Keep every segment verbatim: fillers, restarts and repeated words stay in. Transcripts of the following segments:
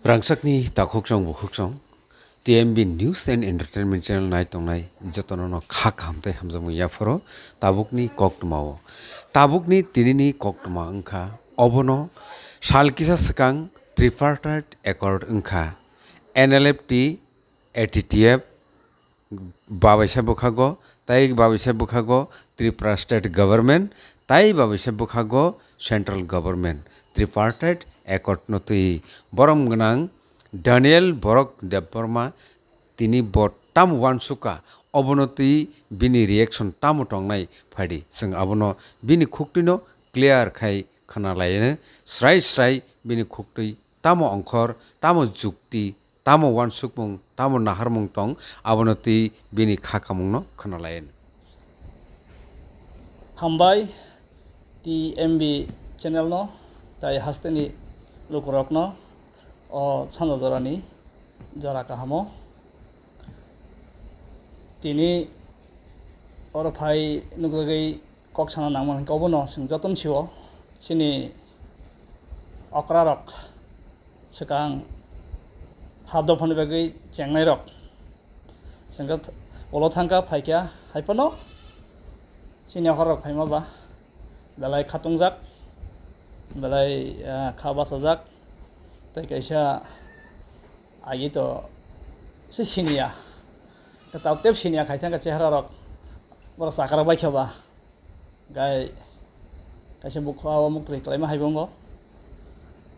Rangchakni takhukchong bukhuksong, T M B News and Entertainment Channel nai tongnai jotono no kha kaham tei hamjakmung yapharo tabukni koktwmao. Tabukni tinini koktwma wngkha, obono sal kisa swkang Tripartite Accord wngkha, N L F T, A T T F, babaisa bwkhago, tei babaisa bwkhago Tripura State Government, tei babaisa bwkhago Central Government, Tripartite Accord no twi borom gwnang Daniel Borok Debbarma, tini bo tamo uansukha, obono twi bini reaction tamo tongnai phaidi, chwng abono bini khuktwino clear khai khna laino, srai srai bini khuktwi tamo ongkhor, tamo jukti, tamo uansukmung, tamo naharmung tong, abono twi bini kha kamungno khna laino. Hambai T M B channel no, tai hasteni lukurokno o sano jorani jora kahamo. Tini oro phai nukjagwi kok sana nangmani hwnkhe obono chwng jotono sio, chini okrarok swkang ha dophani bagwi chengnairok. Chwngkhe th-, ulo thangkha, phaikha, haiphano chini okra rok phaima ba belai khatungjak, belai, ah, kha bachajak, tei kaisa agi to se siniya, tabuk teb siniya khai thangkha chehara rok, borok chakra baikha ba. Gai kaisa bukha o muktwi kwlaima hai bo wngo,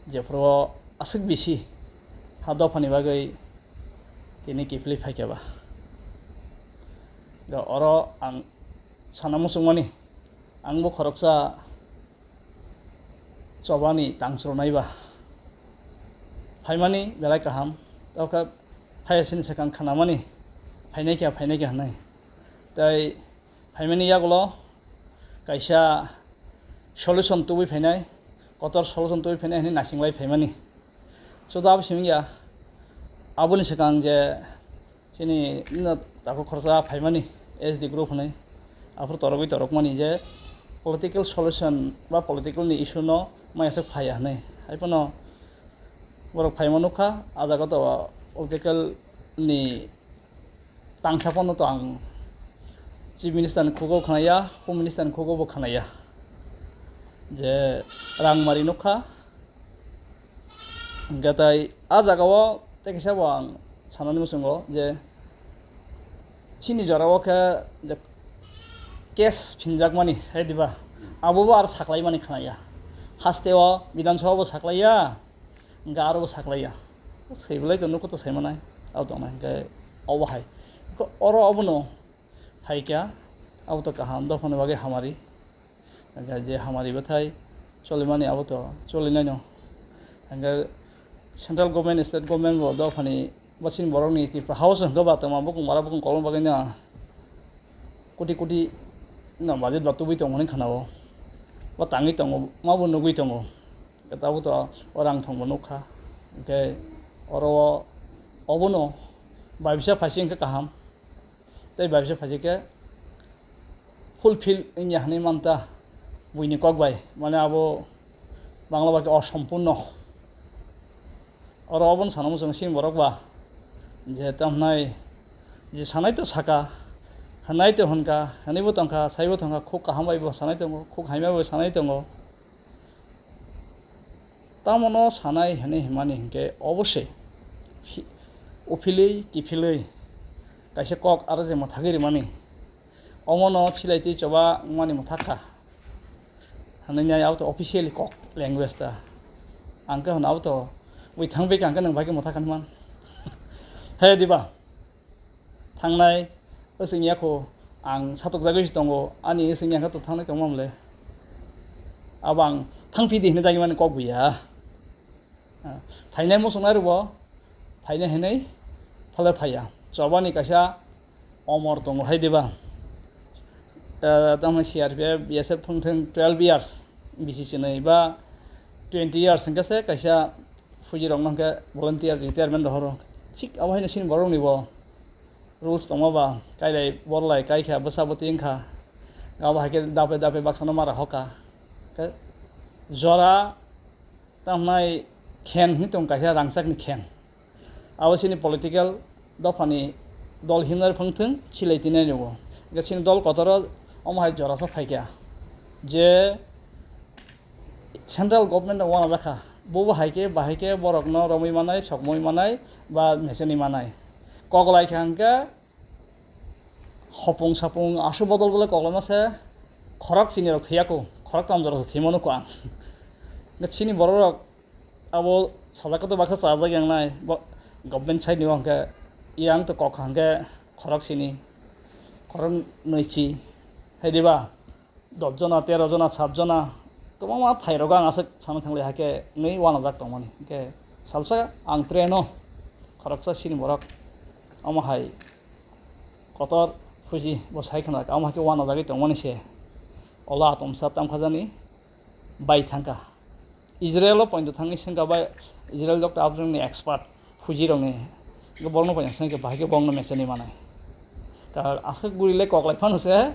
jephuru o aswk bisi ha dophani bagwi tini kiphilwi phaikha ba. Da oro ang sana muchungmani, ang bo khoroksa chobani tang chornai ba phaimani belai kaham, tei khe phaiya sini swkang khanamani phainai kha, phainai kha hwnwi. Tei phaimani yagulo kaisa solution tubui phainai, kotor solution tubui phainai hwnwi naising lai phaimani. Chuda abo simi ya, aboni swkang je chini no takhuk khoroksa phaimani S D group hwnwi, aphuru torogwi torokmani je political solution ba political ni issue no maya se phaiya hwnwi. Haiphano borok phaima nukha, ah jaga to political ni tangsa phano to ang Chief Minister ni khugo khnaya, Home Minister ni khugo bo khnaya je rang mari nukha. Hingkhe tai ah jaga o tei kisa bo ang sanani muchungo je chini jora o khe je case phinjakmani hai diba, abo bo aro saklaimani khnaya, haste o Bidhan Sabha bo saklaiya. Hingke aro bo saklaiya. Swi belai to nuko to saimanai. Abo tongnai hingke obo hai. Hingke oro obono phaikha, abo to kaham dophani bagwi hamari. Hingke je hamari bwthai cholimani abo to cholinaino. Hingke central government, state government bo dophani bwsini borokni Tripura House hingke ba tongma bukung bara bukung kolom bagwi no koti koti no budget ba tubui tongmani khana o. Bo tangwi tongo, ma bo nugwi tongo. Tabuk to o rang thong bo nukha. Hingke oro o obono baibisa phaisi hingke kaham. Tei baibisa phaisi khe fulfill wngya hinui manta buini kok bai. Mane abo Bangla bai khe osompurno. Oro obono sana muchungo chini borok ba je tamhnai je sanai to saka, hwnai to hwnka, hwnwi bo tongkha, sai bo tongkha, khuk kaham bai bo sanai tongo, khuk hamya bai bo sanai tongo. Tamono sanai hwnwi hwnmani hinkhe obo se phi-, uphilwi kiphilwi kaisa kok aro je mwthagwi rwmani, omono silai twi choba wngmani mwthakha hwnwi nai abo to officially kok language ta. Ang khe hwno abo to bui thang bai khe ang khe nwng bai khe mwthakha hwnwi man. He diba? Thangnai wswng ya kho, ang satokjagwi se tongo, ani wswng ya khe to thangnai tongmam le. Abo ang thangphi di hinwi dagimani kok buya. Ah, phainai muchungnai rwbo, phainai hinwi phalai phaiya. Chobani kaisa omor tongo hai diba? Ah, tamo C R P F, B S F thung thung twelve years, B C C nai ba twenty years hwnkhe se kaisa fuji rokno hwnkhe volunteer retirement rohoro. Thik abo haino chini borokni bo rules tongma ba, kailai borlai kaikha, bwsa bwtwi wngkha, abo hai khe dape dape baksano mara hoka. Khe jora tamhnai khen hwnwi tong kaisa rangchakni khen. Abo chini political dophani dol himnai phwng thwng, silai tinai rwo. Hwnkhe chini dol kotoro omo hai jorasa phaikha je central government rok uanajakha. Bobo hai khe, bahai khe borokno romwi manai, sokmwi manai, ba mechenwi manai. Koklai kha hwnkhe hopung sapung aswk bodol bole koklai mase khorok chini rok thwiya kho, khorok tam jora se thwimano kho ang. Hwnkhe chini borok rok abo sajak khe to baksa chajak yang nai, bo government side ni bo hwnkhe yang to kok hwnkhe khorok chini, khorok nwi chi, hai diba? Dos jona, tero jona, sat jona, kwbangma phairok ang aswk sana thanglai, hakhe nwi uanajak tongmani. Hwnkhe salsa ang train o khoroksa chini borok omo hai kotor phuji bo sai khna, omo hai khe uanajagwi tongmani se. Ola atomsa tamkhajani bai thangkha. Israel o poito thangwi swngkha bai Israel doctor aboni expert. Phujirokni borokno poito swngkhe bahai khe borokno mechani manai. Ta aswk guri le koklai phano se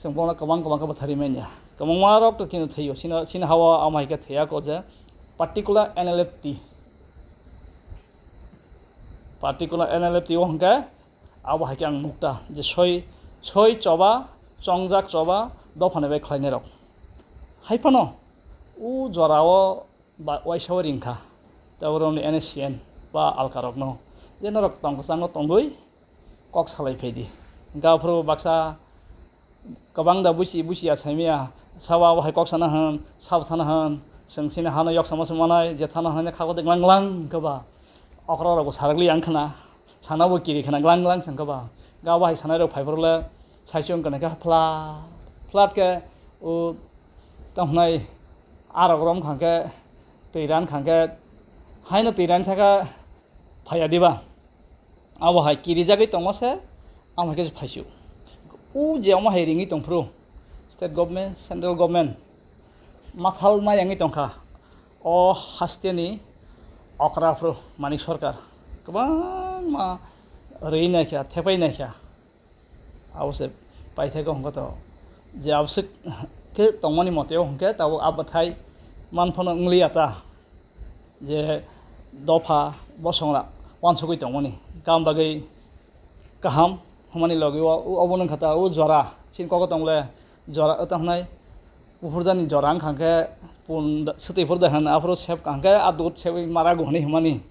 chwng borokno kwbang kwbang khe bwtharwi manya. Kwbangma rok to chini thwio, chini, chini hao amo hai khe thwiya kho je particular N L F T, particular N L F T o hwnkhe abo hai khe ang nukta je soi, soi choba, chongjak choba dophani bai khlainai rok. Hai phano o jora o ba uaisa o ringkha, ta borokni N S C N ba alkarokno je norok tong kwchango tongwi kok salai phaidi. Hwnkhe aphuru baksa kwbang da buchi buchi ya saimaya, sabo abo hai kok sana hwn, sabo thana hwn, chwng chini hano yok sama se manai, je thana hwnwi kha kok de glang glang khe ba okra rokbo sarakli yang khna, sana bo kiri khna glang glang chwng khe ba. Hwnkhe abo hai sanai rok phai phuru le saichung kwnai khe flat flat khe o tamo hwnai arok rom khang khe twi ran khang khe haino twi ran thaka phaiya diba? Abo hai kirijagwi tongma se, amo hai khe phaisu. O je omo hai ringwi tongphuru, state government, central government mathal ma yangwi tongkha. O hasteni okra phuru Manik Sarkar kwbangma rwi naikha, thepai naikha. Abo se paithakgo hwnkhe to, je aboswk khe tongmani mote o hwnkhe tabuk a bwthai man phano wngliya ta, je dopha bosongra uansugwi tongmani. Kam bagwi kaham hwnmani logi o, obo wngkha ta o jora, chini kok o tong le jora, o tamo hwnai buphurjani jora wngkha hwnkhe pun da-, swtwi phuru da hwn, aphuru sep ka hwnkhe a dut sebwi mara go hwnwi hwnmani.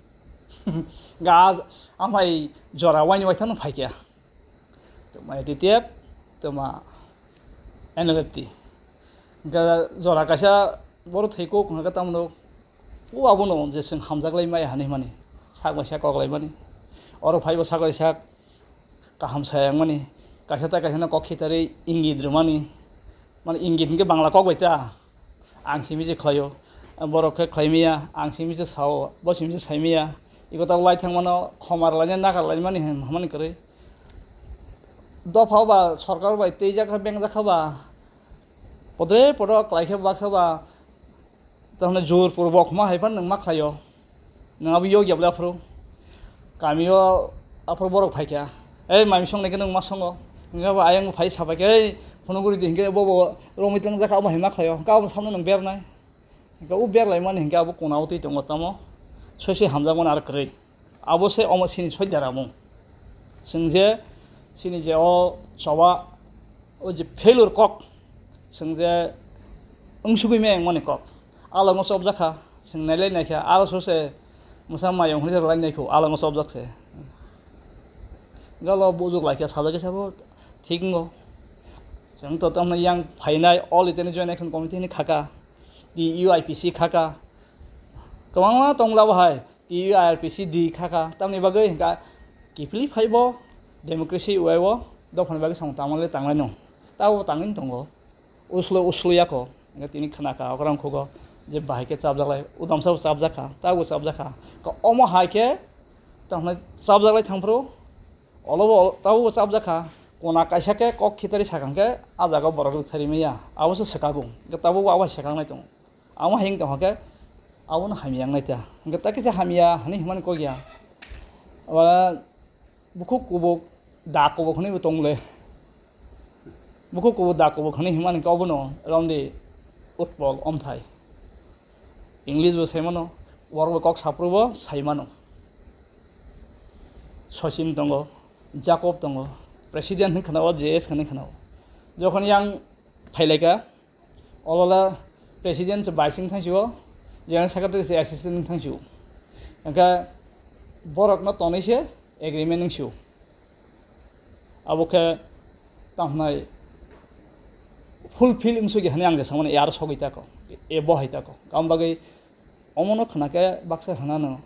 Ga amhai jora waini waithangno phaikha. Tongma A D T F, tongma N L F T. Hwnkhe jora kaisa borok thwi kuk hwnkhe tamno, o abono je chwng hamjaklai maya hinwi hwnmani, sak bai sak koklaimani. Oro phaibo sak bai sak kaham saya wngmani, kaisa tei kaisano kok khitarwi ingit rwmani, mane ingit hinkhe Bangla kok bai ta. Ang simi se khlaio, borok khe khlai maya, ang simi se sao, bo simi se sai maya. Iko ta lai thang mano, khomar laina nakar lai mani hwnmani kwrwi. Dopha ba sorkar bai tei jakha beng jakha ba, podre podo klai khe baksa ba, tamne jor purbo khma hai phan nwng ma khlaio. Nwng abo yok yabla aphuru. Kami o aphuru borok phaikha. "Ei, mami song naikhe nwng ma songo?" Hwnkhe abo ayang phai sabaikhe, "Ei, phunuguri di," hwnkhe bo, bo romwi tlangjak kha, abo hai ma khlaio. Hwnkhe abo samno nwng bernai. Hwnkhe o berlaimani hwnkhe abo kona o twi tongo tamo. Soi soi hamjakmani aro kwrwi. Abo se omo chini soidaramung. Chwng je chini je o choba, o je failure kok, chwng je wngsugwi meng mani kok, alongo chopjak kha, chwng nailai naikha, aro sose mwsa mayung hwnwi rwlai naikho, alongo chopjak se. Galo bujuk laikha, sajagwi sabo thik wngo. Chwng to tamni yang phainai All India Joint Action Committee hwnwi khaka, T U I P C khaka, kwbangma tongla bo hai. T U I R P C di khaka, tamni bagwi hwnkha kiphilwi phaibo democracy way o dophani bagwi samung tangmani tanglai no. Tabo tangwi tongo. Uslo uslo yako. Hwnkhe tini khna kha, okra wngkhugo je bahai khe chapjak lai, udamsa bo chapjak kha, tabo chapjak kha. Ka omo hai khe tamo chapjak lai thangphuru, olo bo tabo bo chapjak kha. Kona kaisa khe kok khitari sakang khe a jaga borok rwktharwi maya. Abo se swkago. Hwnkhe tabuk bo abo hai swkang nai tongo. Amo hai wng tong khe, abono hamya wngnai ta. Hwnkhe ta kisa hamya hwnwi hwnmani kok ya. Aba bukhuk kubuk, da kubuk hwnwi bo tong le. Bukhuk kubuk, da kubuk hwnwi hwnmani khe obono romdi utpol omthai. English bo sai mano, Borok bai kok saphuru bo sai mano. Sachin tongo, Jacob tongo, president hinwi khwnao, J S hinwi khwnao. Jokhon yang phailaika, olola president se vice wng thangsio, general secretary se assistant wng thangsio. Hingkhe borokno tonwi se agreement wngsio. Abo khe tamo hwnai fulfill wngsugwi hwnwi ang je samani, e aro sogwi tako, e bo hai tako. Aboni bagwi omono khna khe baksa hwnano,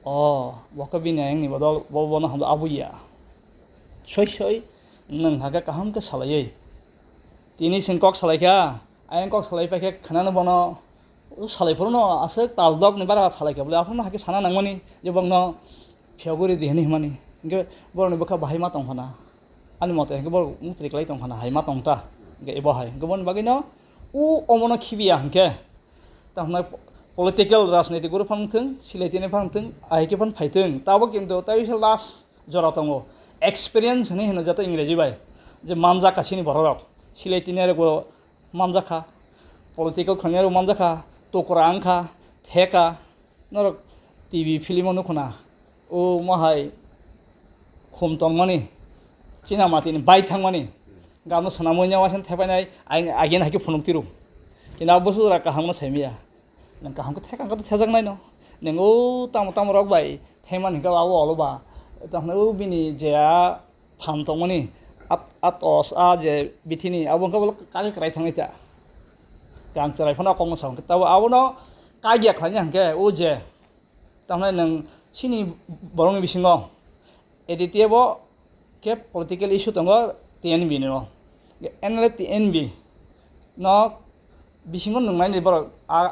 "O, bo khe bini ayangni bodol bo bono hamjak abo ya." Soi soi nwng hakhe kaham khe salaiwi. Tini chwng kok salaikha, ayang kok salai paikhe khwnano bono, o salai phuru no aswk tal dok ni bara salai kha bole, aphuru no hakhe sana nangmani je bokno phiyok guri di hinwi hwnmani. Hinkhe borokni bwkha bahai ma tong phana, ani mote hinkhe borok mutri kwlai tong phana, hai ma tong ta, hinkhe ebo hai. Hinkhe boni bagwi no o omono khibiya hinkhe, tamo hwnai political rajniti guru phang thung, silai tini phang thung, ahai khe phano phai thung, tabuk kintu tai se last jora tongo. Experience hinwi hino joto Ingreji bai, je manjak ka chini borok rok, silai tini rok bo manjakha, political khlainai rok manjakha, tukra wngkha, theka, norok T V film o nukhuna, o mahai khum tongmani, china matini bai thangmani, gamno swnamwi nya waisano thepainai, ai-, again hai khe phunuk tiru. Kintu abo bwswk jora kaham no saimaya. Nwng kaham khe theka wngkha to thejaknai no. Nwng o tamo tamo rok bai thaiman hinkhe abo olo ba, tamo hwnai o bini je a phan tongmani, at-, atos, a je bithini, abo wngkha bole kake kwrai thangwi ta. Ang chwrai phano a kokno sa hwnkhe, tabo abono kagya khlaina hwnkhe, o je, tamni nwng chini borokni bisingo A D T F o khe political issue tongo T N V ni o. N L F T N V no bisingo nwng naini borok a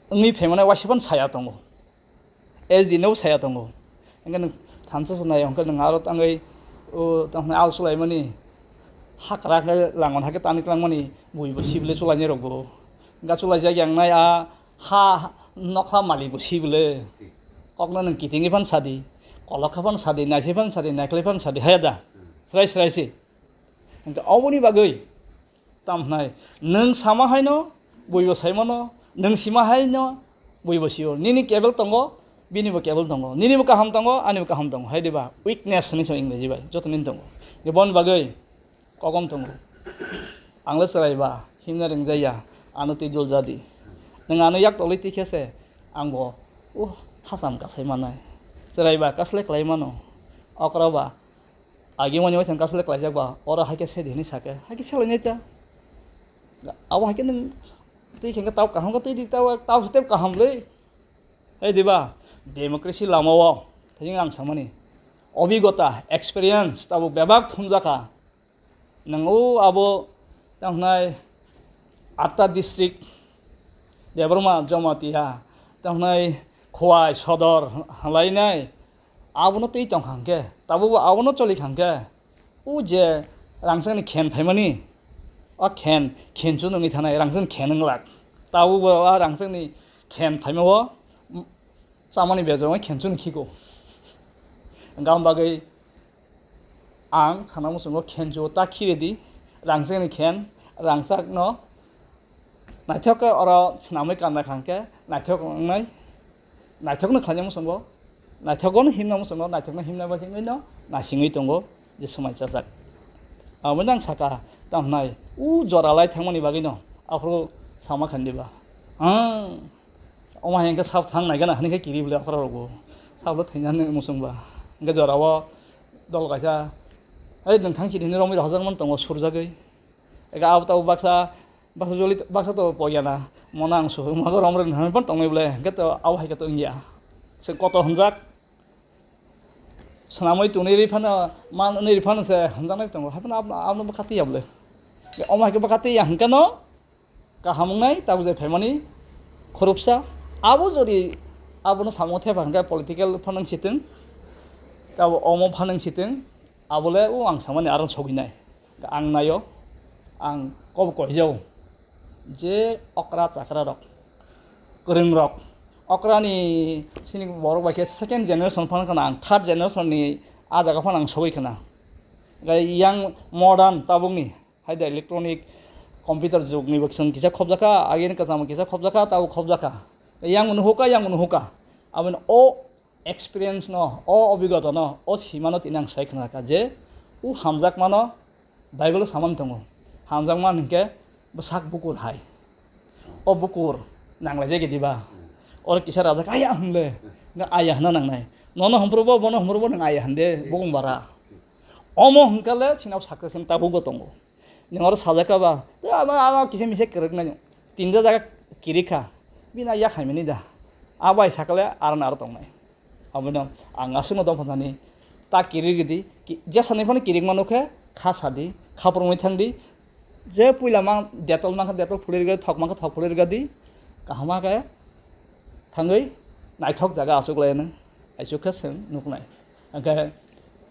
wngwi phaimani waisa phano saya tongo. S D no saya tongo. Hingke nwng thansa se nai, hingke nwng aro tangwi, o, tamo hwnai al chulaimani, hakra khe langon hakhe tani tlangmani, bui bo sibile chulainai rok bo. Hingke chulaijak yang nai a ha nokha malik bo sibile. Kokno nwng kitingwi phan sadi, kolok khe phan sadi, naisai phan sadi, naikhlai phan sadi, haya da? Srai srai se. Hingke oboni bagwi, Tamo hwnai, nwng sama haino buibo saimano, nwng sima haino buibo sio. Nini cable tongo, binibo cable tongo. Ninibo kaham tongo, anibo kaham tongo. Hai diba? Weakness hinwi se Ingreji bai, joto nini tongo. Boni bagwi kokom tongo. Ang le chwrai ba, himna ringjaya, ano twi dul jadi. Nwng ano yak tolwi twi khe se, ang bo, uh, hacham kasai manai. Chwrai ba, kasle klai mano. Okra ba, Agi wani waithang kasle klaijak ba, oro haikhe sedi hinwi sakhe, haikhe selainai ta. Abo haikhe nwng twi khe tau kaham khe twi di, tau, tau se tei kaham le. Hai diba? Democracy lama o, thajing ang samani. Obigota, experience, tabo bebak thumjakha. Nwng o abo, tamo hwnai, atta district, Debbarma, Jamatia, tamo hwnai, Khowai, Sodor, halainai, Abono twi tong kha hwnkhe, tabukbo abono choli kha hwnkhe, o je rangchakni khen phaimani, o khen, khenchu nungwi thanai, rangchakni khen wng lak. Tabukbo o rangchakni khen phaima o, mm, chamani bejongwi khenchu ni khiko. Hwnkhe aboni bagwi ang sana muchungo khenchu o ta khiredi, rangchakni khen, rangchakno Naithok khe oro swnamwi kanna kha hwnkhe naithok wngnai, naithokno khlaina muchungo, naithokno himna muchungo, naithokno himna bai himwi no naisingwi tongo je swmai chajak. Aboni ang saka tamo hwnai, o jora lai thangmani bagwino aphuru sama khan diba. Ang omo hai hwnkhe sabo thang naigana hwnwi khe kiri bwlwi okra rogo. Sabo thwina hwnwi muchungba. Hwnkhe jorao dol kaisa, "Ei nwng thang sidi," hwnwi romwi rohorjakmani tongo surjagwi. Ega abo tabuk baksa, baksa joli, baksa to poyana. Mona ang suhu, mago romre nang pon tongwi bole. Hwnkhe to abo hai khe to wngya. Se koto hwnjak. Swnamwi tongwi ri phano, manwi ri phano se hwnjaknai tongo. Hai phano abo, abo bwkha twi ya bole. Omo hai khe bwkha twi ya hwnkhe no kaham wngnai, tabuk je phaimani khoroksa. Abo jodi abono samung thepha hwnkhe political phanang sitwng, tabo omo phanang sitwng, abole o ang samani aro sogwi nai. Ang naio, ang kobo koijao je okra chakra rok, kwrwng rok, okra ni sini borok bai khe second generation phano khna ang third generation ni a jaga phano ang sogwi khna. Gai yang modern tabuk ni hai da electronic computer jug ni bwkha kisa khobjaka, agini kwcham kisa khobjaka, tabuk khobjaka. Yang mano hoka, yang mano hoka. Aboni o experience no, o obigota no, o simano tini ang sai khna kha je, o hamjakmano Bible o samani tongo. Hamjakma hinkhe bwsak bukur hai. O bukur nanglai jai diba? Oro kisa rajak aya hwnle, nga aya hwna nangnai. Nono humphrubo, bono humphrubo nang aya hwnde, bukung bara. Omo hwnkale sinao success ni tabukbo tongo. Nwng oro sajak kha ba, "Tei ama, ama kisa misa kwrwk nai." Tinta jaga kirik kha. Bini yak hai mani da. Abai sakale aro na aro tongnai. Abono ang aswkno dopha thani ta kirik di. Ki-, jesani phano kirik mano khe kha sadi, kha phwrwngwi thangdi. Je puila mang detol mang kha detol phulirga, thok mang kha thok phulirga di. Kahama khe thangwi naithok jaga aswk lai nang. Aisuk khe chwng nuknai. Hwnkhe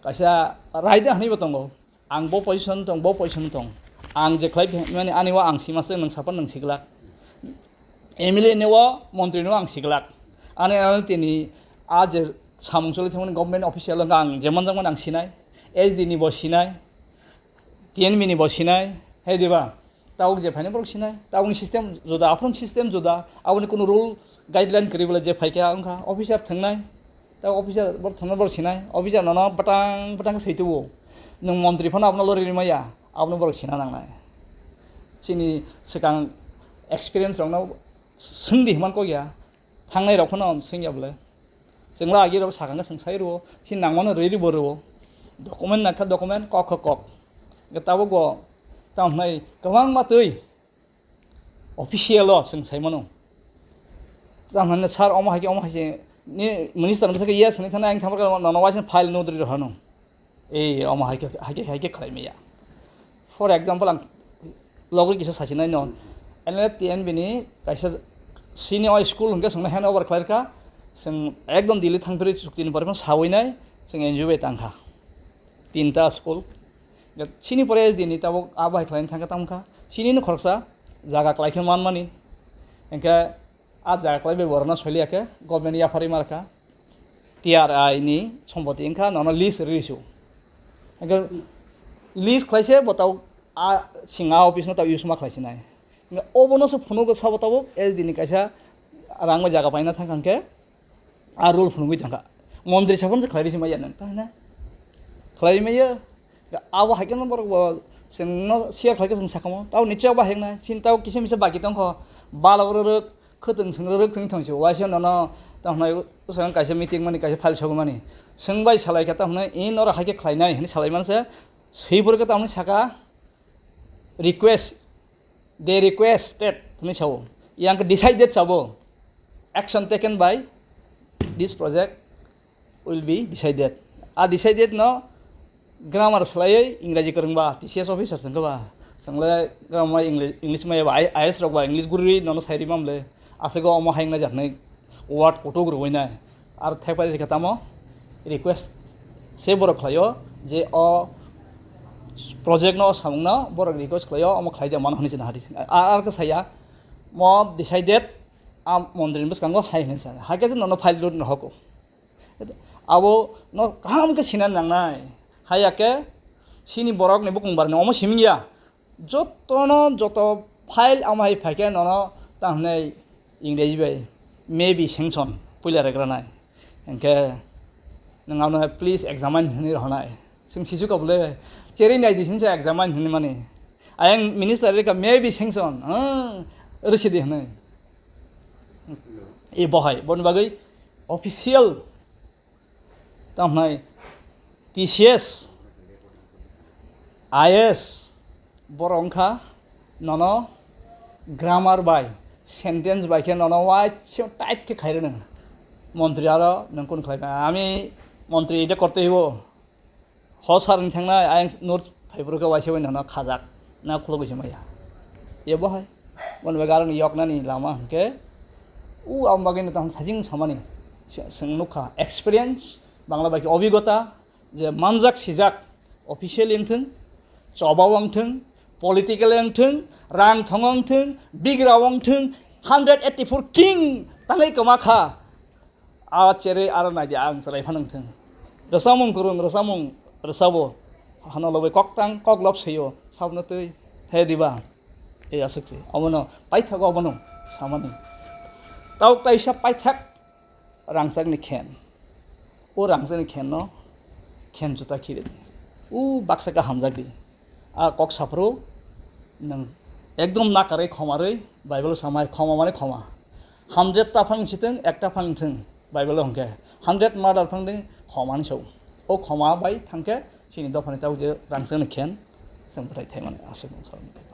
kaisa raida hwnwi bo tongo. Ang bo position tong, bo position tong. Ang je khlai mani ani o ang sima se nwng sapan nwng siglak. M L A ni o, montri ni o ang siglak. Ani, ani tini a je samung choli thangmani government official wngkha ang je manjakmani ang sinai. S D ni bo sinai. T N B ni bo sinai. Hai diba? Tabuk je phainai borok sinai, tabukni system juda, aphuru system juda, aboni kunu rule guideline kwrwi bole je phaikha wngkha, officer thwngnai, tabuk officer borok thwngnai borok sinai, officer nono bwtang bwtang khe swi tubu, nwng montri phano abono lori rimaya, abono borok sina nangnai. Chini swkang experience rokno swngdi hwnman kok ya, thangnai rok phano swngya bole. Chwngla agi rok sakang khe chwng sai rwo, si nangmano rwi rwi bo rwo. Document nangkha document, kok khe kok. Hwnkhe tabuk bo tamo hwnai kwbangma twi official o chwng sai mano. Tamo hwnai sir omo hai khe omo hai se ni minister ni bwskango yes hwnwi thangna ang thangma nono waisa file nodri rw hano. Ei, omo hai khe, hai khe, hai khe khlai maya. For example, ang logi kisa sachinai no, N L F T N B ni kaisa sini o school hwnkhe chwngno hand over khlai rwkha, chwng ekdom Delhi thangphirwi chukti ni pore phano sawi nai, chwng N G O bai tangkha. Tinta school. Chini pore S D ni tabuk abo hai khlai thangkha tamo kha. Chini no khoroksa jaga klai khe manmani. Hwnkhe a jaga klai bai borokno soiliya khe government yapharwi ma rwkha. T R I ni sompoti wngkha, nono lease rwi su. Hwnkhe lease khlai se bo tabuk a singa office no tabuk use ma khlai sinai. Hwnkhe obono se phunugo sabo tabuk S D ni kaisa rang bai jaga paina thang kha hwnkhe a rule phunugwi thang kha. Montri saphano se khlai rwi se maya nang, ta hwna? Khlai maya. Abo hai kheno borok bo chwngno share khlai khe chwng sakha mo. Tabo nichai abo hai wngnai. Chini tabo kisa misa baki tong kho. Bala oro rwk, khwtwng swng rwk, chwng thang si. Waisa nono tamo hwnai bwskango kaisa meeting mani, kaisa file sogwi mani. Swng bai salai kha tamo hwnai, "I norok hai khe khlai nai," hwnwi salai man se. Swi phuru khe tamo hwnwi saka, "Request, they requested," hwnwi sao. Yang khe decided sabo. "Action taken by this project will be decided." A decided no grammar swlaiwi Engraji kwrwngba, T C S officer chwngkhe ba. Chwngle grammar English, English maya ba, I-, I S rok ba English guri nono sai rima mle. Aswk omo hai wngna jaknai word kutuk rwui nai. Ar thepari rikha tamo request se borok khlaio je o project no samung no borok request khlaio, omo khlai de mano hwnwi se nahari. Ar, ar khe saya mo decided a montri ni bwskango hai hwnwi sa. Hai khe nono file road no hoko. Abo no kaham khe sina nangnai. Haya khe chini borok ni bukung barni omo siming ya. Jotono joto file amo hai phaikhe nono tamo hwnwi Engraji bai maybe sanction puila regra nai. Hinkhe nwng abono please examine hwnwi rohonai. Chwng sisu kabule cherwi nai di sini examine hwnwi mani. Ayang minister rika maybe sanction, ah, rwsidi hwnwi. E bohai, boni bagwi official tamo hwnai T C S, I S, borok wngkha nono grammar bai, sentence bai khe nono waisa tight khe khairwi nang. Montri aro nang kun khlai nang. Ami montri ede korte hibo. Ho sar wng thangnai, ayang note phaiphuru khe waisa bai nono khajak, na khulugwi se maya. Ebo hai, boni bagwi aroni yoknani lama hwnkhe, u aboni bagwi no tamo sajing samani, se-, chwng nukha, experience, Bangla bai khe obigota, je manjak sijak, official wng thung, choba wng thung, political wng thung, rang thong wng thung, bigra wng thung, hundred eighty-four king tangwi kwma kha. A cherwi aro naidi ang chwrai phano wng thung. Rwchapmung kwrwng, rwchapmung rwchabo. Hano lobwi koktang kok lobsio, sabno twi. He diba? E aswk se. Omono paithago obono samani. Tabuk kaisa paithak rangchakni khen. O rangchakni khenno khen juta khiridi. O baksa khe hamjakdi. A kok saphuru nwng ekdom nakarwi khomarwi Bible samai khoma mani khoma. Hundred ta phang sitwng, ekta phang thwng Bible hwnkhe hundred murder phang ding khomani sao. O khoma bai thangkhe chini dophani tabuk je rangchakni khen chwng bwthai thaimani aswk nwng sao.